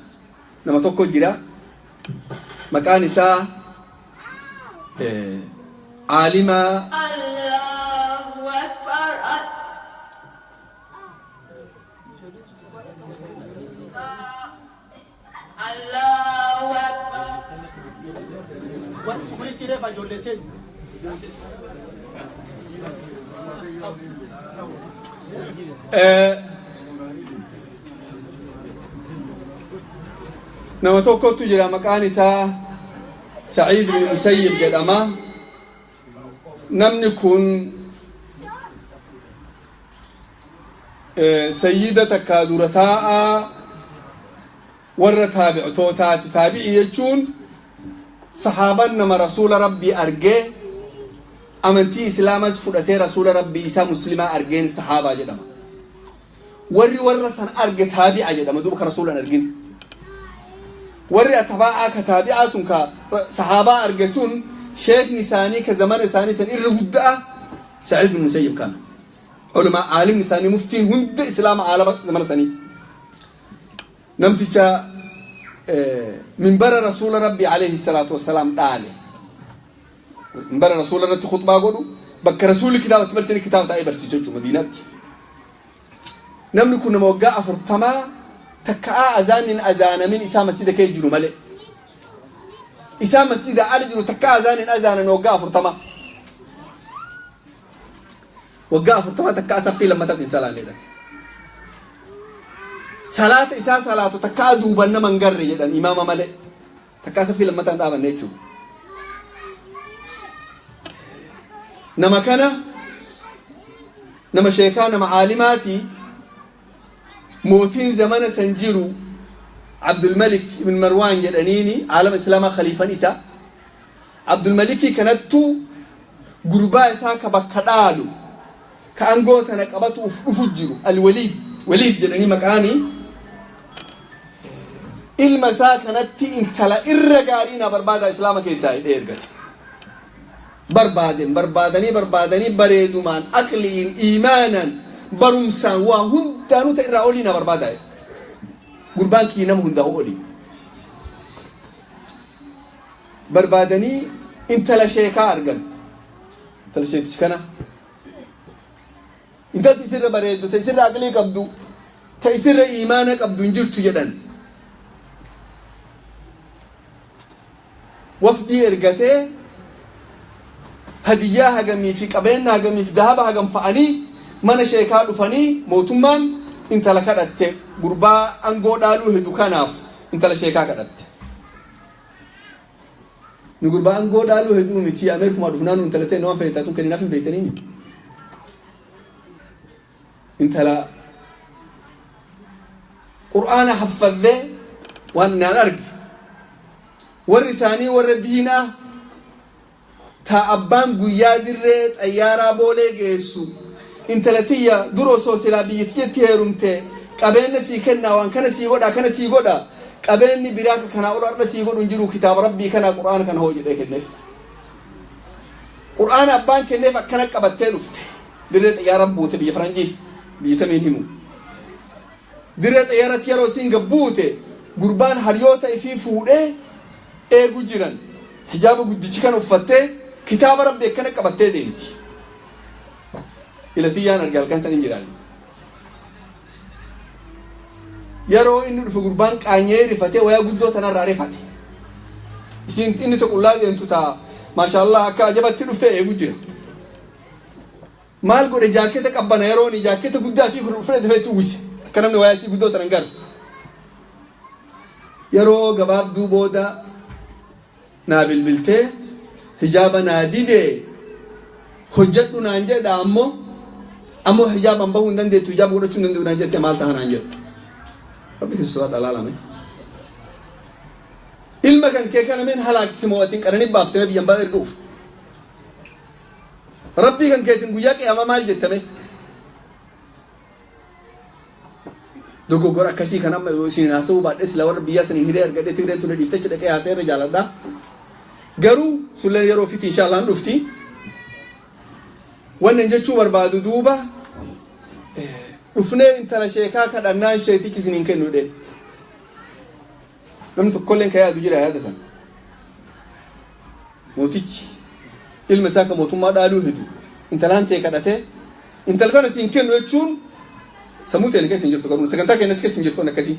Nama tokko jira maqaan isaa Aalimaa Allahu Akbar. Allahu Akbar. Warri sukuriitii reefa ijoollee teenya. Nama tokkotu jira maqaan isaa Sa'iid bin Musayyib jedhama. Namni kun sayyida takkaa dura taa'aa warra taabictootaati. Taabi'ii jechuun sahaaban nama rasuula rabbii argee amantii islaamas fudhatee rasuula rabbii isaa muslimaa argeen sahaabaa jedhama. Warri warra san arge taabi'a jedhama duuba ka rasuula hin argin. Warri atabaa'aa ka taabi'aa sun ka sahaabaa arge sun sheekni isaanii ka zamana isaanii san irra guddaa Sa'iid bin Musayyib kana. Ulamaa aalimni isaanii muftiin hunda islaama aalama zamana sanii. Namticha minbara rasuula rabbii alayhi salaatu wassalaam dhaale. Minbara rasuula irratti khutbaa godhu bakka rasuulli kitaaba itti barsiisanii kitaaba taa'ee barsiisu jechuudha Madiinaatti. Namni kun nama waggaa 40 takka'aa azaannin azaanamin isaa masjida kee jiru malee. Isaa masjida ala jiru takka azaannin azaanan waggaa 40. Waggaa 40 takka saffii lammatatti hin salaanne jedhan. Salaata isaa salaatu takka duuban nama hin garre jedhan imaama malee. Takka saffii lammataa hin dhaabanne jechuudha. Nama kana nama sheekaa nama caalimaati mootiin zamana san jiru Abdulmalik ibn Marwaan jedhaniini aalama islaamaa khaliifan isa. Abdulmalikii kanattu gurbaa isaa ka bakka dhaalu ka aangoo tana qabatu uf dhufu jiru Alwaliid Waliid jedhanii maqaani ilma isaa kanatti intala irra gaarii na barbaada islaama keessaa hidhee ergate. Barbaaden barbaadanii barbaadanii bareedumaan aqliin iimaanan barumsaan waa hundaanuu ta irraa olii na barbaada. Gurbaan kiyya nama hundaa olii. Barbaadanii intala sheekaa argan. Intala sheetichi kana. Intalti isirra bareeddu, ta isirra aqlii qabdu, ta isirra iimaana qabdu hin jirtu jedhan. Wafdii ergatee hadiyyaa hagamii fi qabeenya hagamii fi dahaba hagam fa'anii mana sheekaa dhufanii mootummaan intala kadhatte gurbaa aangoo dhaaluu hedu kanaaf intala sheekaa kadhatte. Nu gurbaa aangoo dhaaluu heduu miti Ameerikumaa dhufnaan intala ta'e nama feetaa tun kenninaaf hin beektanii. Intala Qur'aana haffadhee waan naan arge warri isaanii warra diinaa ta abbaan guyyaa dirree xayyaaraa boolee geessu intala tiyya dur osoo silaa biyya tiyyatti heerumte qabeenya sii kennaa waan kana sii godha kana sii godha qabeenyi biraa ka kanaa ol har'a sii godhu hin jiru kitaaba rabbii kana qur'aana kana hoo jedhee kenneef. Qur'aana abbaan kenneef akkana qabattee dhufte. Dirree xiyyaara buute biyya faranjii biyya tamiin himu. Dirree xiyyaaratti yeroo isiin gabbuute gurbaan hariyoota ifii fuudhee eegu jiran. Hijaaba guddichi kan uffattee kitaaba rabbi akkana qabattee deemti. Ilatiyyaan arge halkan san hin jiraani. Yeroo inni dhufe gurbaan qaanyee rifatee wayaa guddoo tanarraa rifate. Isin inni qullaa deemtu taa maashaallah akka ajabatti dhufte eegu jira. Maal godhe jaaketa qabbana yeroo inni jaaketa guddaa fi fudhate dafee itti uwwise. Akka namni wayaa isii guddoo tanan garu. Yeroo gabaabduu booda naa bilbiltee hijaaba naa didee hojjedhu naan jedha ammoo hijaabaan bahuu hin dandeettu hijaaba godhachuu hin danda'u naan jette maal ta'a naan jedhu. Rabbi keessa sodaadha laalame. Ilma kan kee kana meen halaakti moo'atiin qananii baaftee biyyan baa erguuf. Rabbii kan keetiin guyyaa qiyaamaa maal jettame? Dogoggora akkasii kan amma isin haasa'uu baadhee sila warra biyyaa saniin hiree argadhee Tigreen tole dhiiftee achi dhaqee haasa'ee irra jaaladha. Garuu sulleen yeroo ofiitti inshaallah hin dhufti. Wannan jechuu barbaadu duuba dhufnee intala sheekaa kadhannaan sheetichi isin hin kennu jedheen. Namni tokkolleen kan yaadu jira yaada sana. Mootichi ilma isaa kan mootummaa dhaaluu hedu intalaan ta'e kadhatee intala tana siin kennu jechuun sammuu teenya keessa hin jirtu garuu sagantaa keenyas keessa hin jirtu akkasii.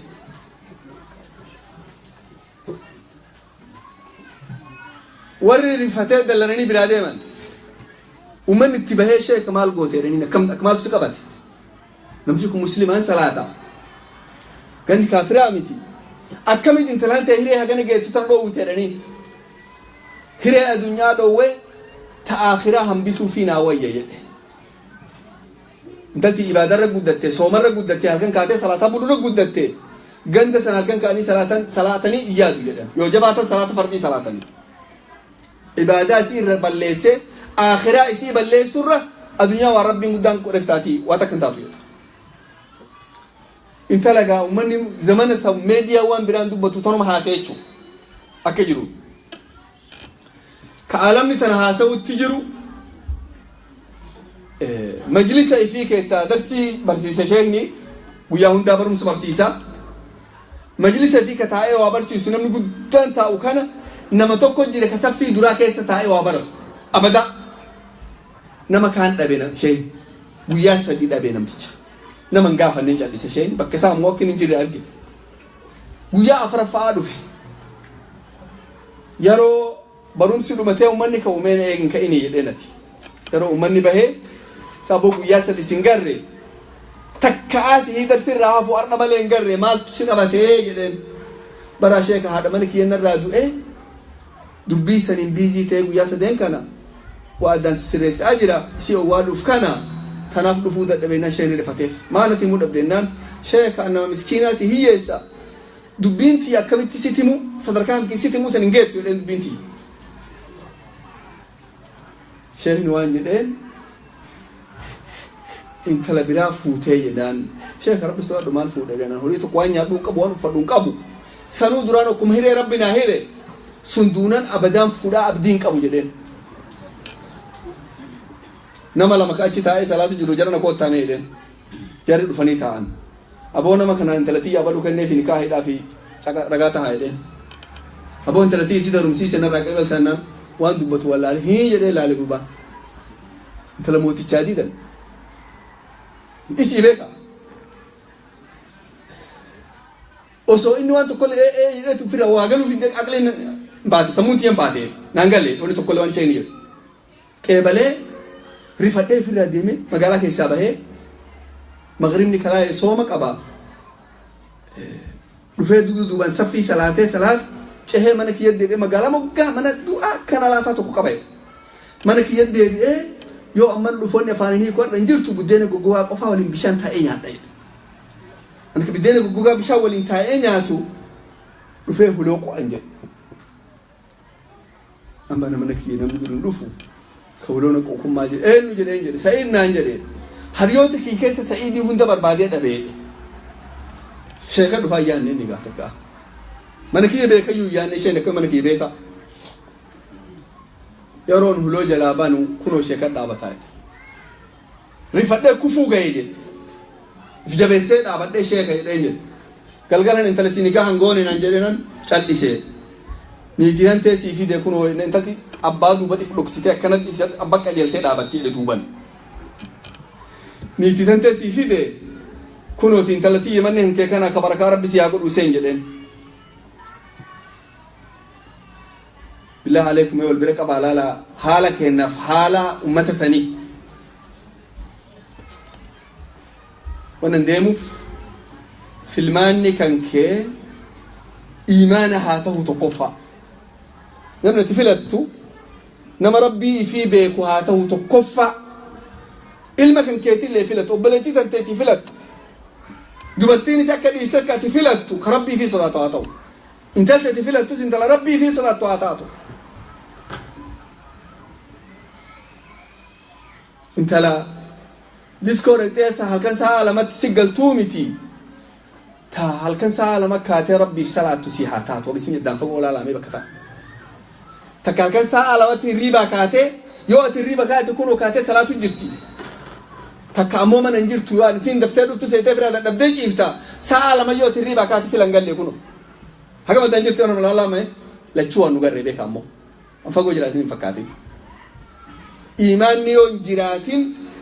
Warri rifatee dallananii biraa deeman uummanni itti bahee sheeka maal goote jedhanii akkam akka maaltu si qabate. Namtichi kun musliimaan salaata. Gandi kaafiraa miti. Akkamitti intalaan ta'e hiree hagana geettu tana dhoowwite jedhanii. Hiree addunyaa dhoowwee ta akhiraa hambisuu fi naa wayya jedhe. Intalti ibaadarra guddatte, soomarra guddatte, halkan kaatee salaataa bulurra guddatte, ganda sana halkan ka'anii salaatan salaatanii iyyaadu jedhan. Yoo jabaatan salaata fardii salaatanii. Ibaadaa isii irra balleessee akhiraa isii balleessurra addunyaa waan rabbiin guddaan godheef taatii waa takka hin taatu jedha. Intala gaa uummanni zamana san meediyaa waan biraan dubbatu tanuma haasa'e jechuudha. Akka jiru. Ka alamni tana haasa'utti jiru majlisa ifii keessaa darsii barsiisa sheekni guyyaa hundaa barumsa barsiisa. Majlisa ifii ka taa'ee waa barsiisu namni guddaan taa'u kana nama tokko jira ka saffii duraa keessa taa'ee waa baratu. Abadaa. Nama kaan dhabe sheekni guyyaa sadii dhabe namticha. Nama hin gaafanneen cal'ise sheekni bakka isaa ammoo akka hin jirre arge. Guyyaa afuraffaa dhufe. Yeroo barumsi dhumatee uummanni ka'u meen eegin ka'ini jedhee nati. Yeroo uummanni bahee saboo guyyaa sadi sin garre takka asii darsirraa hafu arna malee hin garre maaltu si qabatee jedheen. Bara sheeka haadha mana kiyya narraa du'ee dubbii saniin biizii ta'ee guyyaa sadeen kana waa addaan sirreessaa jira isii owwaaluuf kana tanaaf dhufuu dadhabeenaan sheen rifateef maal ati himuu dhabdeennaan sheeka nama miskiinaati hiyyeessa dubbiin tiyya akkamitti sitti himu sadarkaa kan sitti himuu san hin geettu jedheen dubbiin tiyya. Sheekni waan jedheen intala biraa fuutee jedhaan sheeka rabbi sodaadhu maal fuudhe jedhaan horii tokko waan nyaadhu hin qabu waan uffadhu hin qabu sanuu duraan akkuma hiree rabbi naa hire sun duunan abadaan fuudhaa abdii hin qabu jedheen. Nama lama ka achi taa'ee salaatu jiru jarana koottaame jedheen jarri dhufanii taa'an. Aboo nama kana intala tiyya abaluu kenneef nikaa hidhaa fi ragaa tahaa jedheen. Aboo intala tiyya si darumsiise narraa qabaltannaan waan dubbatu wallaale hii jedhee laale gurbaan. Intala mootichaa diidan. Isii beeka. Osoo inni waan tokkollee ee jedheetu fira waa galuuf hin aqliin baate sammuun tiyyan baate naan galle wanni tokkollee waan isheen jedhu. Qeebalee rifadhee ofirraa deemee magaalaa keessaa bahee maghribni karaa sooma qaba. Dhufee dugda duubaan saffii salaatee salaata cehee mana kiyya deebi'ee magaalaa moggaa mana du'aa kana laafaa tokko qaba. Mana kiyya deebi'ee yoo amman dhufoonni afaaniin hiikuu har'a hin jirtu buddeena goggogaa qofaa waliin bishaan taa'ee nyaadha jedhe. Ani buddeena goggogaa bishaan waliin taa'ee nyaatu dhufee huloo qo'an jedhe. Amma mana kiyya namni dur hin dhufu ka huloo na qo'u kun maal jedhe eenyu jedheen jedhe Sa'iid naan jedhe hariyoota kiyya keessa Sa'iidii hunda barbaadee dhabee jedhe. Sheeka dhufaa yaanne inni gaaf takka. Mana kiyya beekayyuu yaanne isheen akka mana kiyya beekaa. Yeroon huloo jalaa banu kunoo sheekan dhaabataa jedhe. Rifadhee kufuu ga'ee jedhe. If jabeessee dhaabadhee sheeka jedheen jedhe. Galgalan intala si nikaa hangoone naan jedhe nan cal'isee. Niitii tan teessii fide kunoo intalti abbaa duubatti if dhoksitee akkanatti abbaa qajeeltee dhaabatti jedhe duuban. Niitii tan teessii fide kunooti intala tiyya manni hankee kana ka barakaa rabbi si haa godhu seen jedheen. Billah alaikum wal bira qabaa laala haala kennaaf haala ummata sanii. Wannan deemuuf filmaanni kan kee iimaana haa ta'u tokkoffaa. Namni ati filattu nama rabbii ifii beeku haa ta'u tokkoffaa. Ilma kan keetillee filattu, obboleettii tan teetii filattu. Dubartiinis akka dhiirsa akka ati filattu ka rabbii ifii sodaatu haa ta'u. Intalti ati filattus intala rabbii ifii sodaattu haa taatu. Intala diskoo dhaqxee halkan sa'a lamatti si galtuu miti. Ta halkan sa'a lama kaatee rabbiif salaattu si haa taatu. Waqti isin jeddaan fagoo olaalamee bakka ta'a. Takka halkan sa'a lamatti hirriibaa kaatee yoo ati hirriiba kaate kunoo kaatee salaatu jirti. Takka ammoo mana hin jirtu yoo ati siin daftee dhuftu seetee firaa dadhabdee ciifta. Sa'a lama yoo ati hirriibaa kaate sila hin galle kunoo. Haga maddaan jirti waan olaalame lachuu waan nu garree beeka ammoo. An fagoo jiraatin hin fakkaatin. Iimaanni yoo hin jiraatin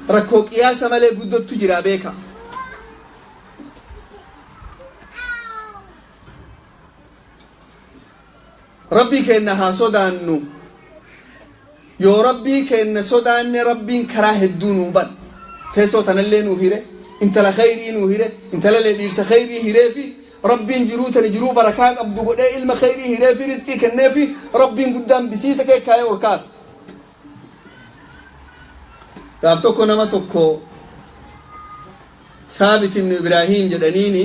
rakkoo qiyaasa malee guddottu jira beeka. Rabbii keenna haa sodaannu. Yoo rabbii keenna sodaanne rabbiin karaa hedduu nuu bana. Teessoo tanallee nuu hire, intala khayrii nuu hire, intala dhiirsa khayrii hiree fi rabbiin jiruu tani jiruu barakaa qabdu godhee ilma khayrii hiree fi rizqii kennee fi rabbiin guddaan bisiita kee kaayee ol kaasa. Gaaf tokko nama tokko Saabit ibn Ibraahiim jedhaniini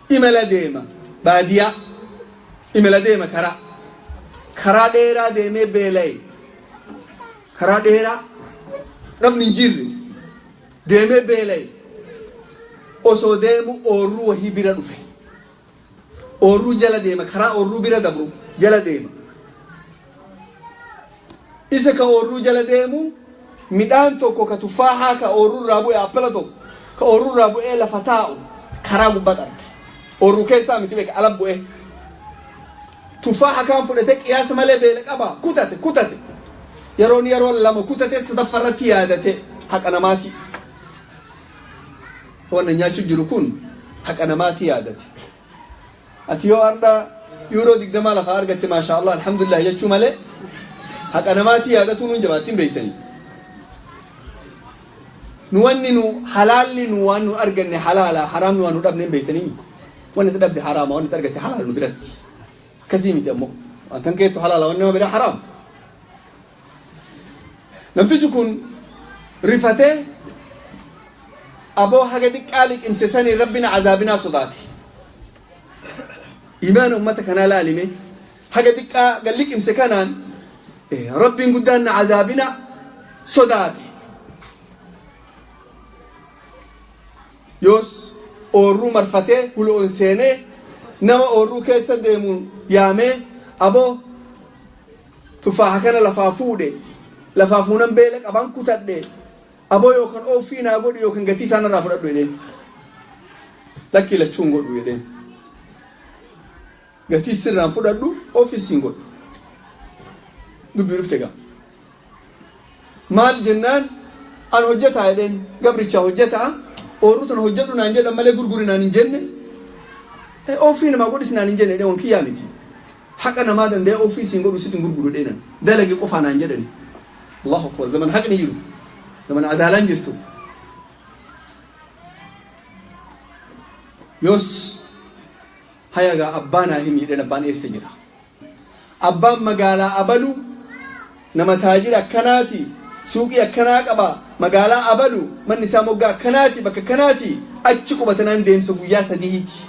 imala deema baadiyaa imala deema karaa dheeraa deemee beela'e karaa dheeraa namni hin jirre deemee beela'e osoo deemu oorruu wahii bira dhufe oorruu jala deema karaa oorruu bira dabru jala deema isa ka oorruu jala deemu midhaan tokko ka tuffaahaa ka oorruu irraa bu'e appila tokko ka oorruu irraa bu'ee lafa taa'u karaa gubbaatti arge oorruu keessaa miti beeka ala bu'e tuffaaha kaan fudhatee qiyaasa malee beela qaba kutate kutate yeroon yeroo lama kutate sadaffarratti yaadate haqa namaati wannan nyaachuu jiru kun haqa namaati yaadate ati yoo har'a yuuroo 20 lafaa argatte maashaa Allah alhamdulillah jechuu malee haqa namaati yaadatu nuun jabaattiin beektanii. Nu wanni nu halaalli nu waan nu arganne halaala haraam nu waan nu dhabne hin beektanii. Wanni itti dhabde haraama wanni itti argatte halaala nu biratti. Akkasii miti ammoo waan kan keettu halaala wanni nama biraa haraam. Namtichi kun rifatee aboo haga xiqqaa liqimse sanii rabbina azaabinaa sodaate. Imaana ummata kanaa laalime haga xiqqaa gad liqimse kanaan rabbiin guddaan na azaabina sodaate. Yoos oorruu marfatee huloon seenee nama oorruu keessa deemu yaamee aboo tufaaha kana lafaa fuudhe lafaa fuunan beela qaban kutadhe aboo yookaan oofii naa godhu yookaan gatii isaan irraa fudhadhu jedheen. Lakkii lachuun godhu jedheen. Gatii sirraan fudhadhu oofii siin godhu. Dubbii dhufte gaa. Maal jennaan an hojjetaa jedheen gabrichaa hojjetaa oorruu tana hojjedhu naan jedhan malee gurguri naan hin jenne oofii namaa godhis naan hin jenne jedhee waan kiyyaa miti. Haqa namaa danda'ee oofii siin godhu sitti hin gurguru jedheenan dalage qofaa naan jedhani. Allahu akbar zaman haqni jiru zaman adaalaan jirtu. Yoos hayagaa abbaa naa himi jedheen abbaan eessa jira. Abbaan magaalaa abalu nama taajira akkanaati suuqii akkanaa qaba magaalaa abalu manni isaa moggaa akkanaati bakka akkanaati achi qubatanaan deemsa guyyaa sadiiti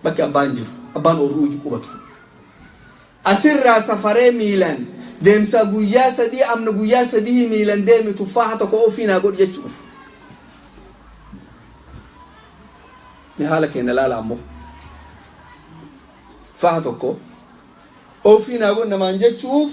bakki abbaan jiru abbaan oorruu qubatu. Asirraa safaree miilan deemsa guyyaa sadii amna guyyaa sadii miilan deemi tuffaaha tokko ofii naa godhu jechuuf. Ni haala keenya laala ammoo tuffaaha tokko ofii naa godhu namaan jechuuf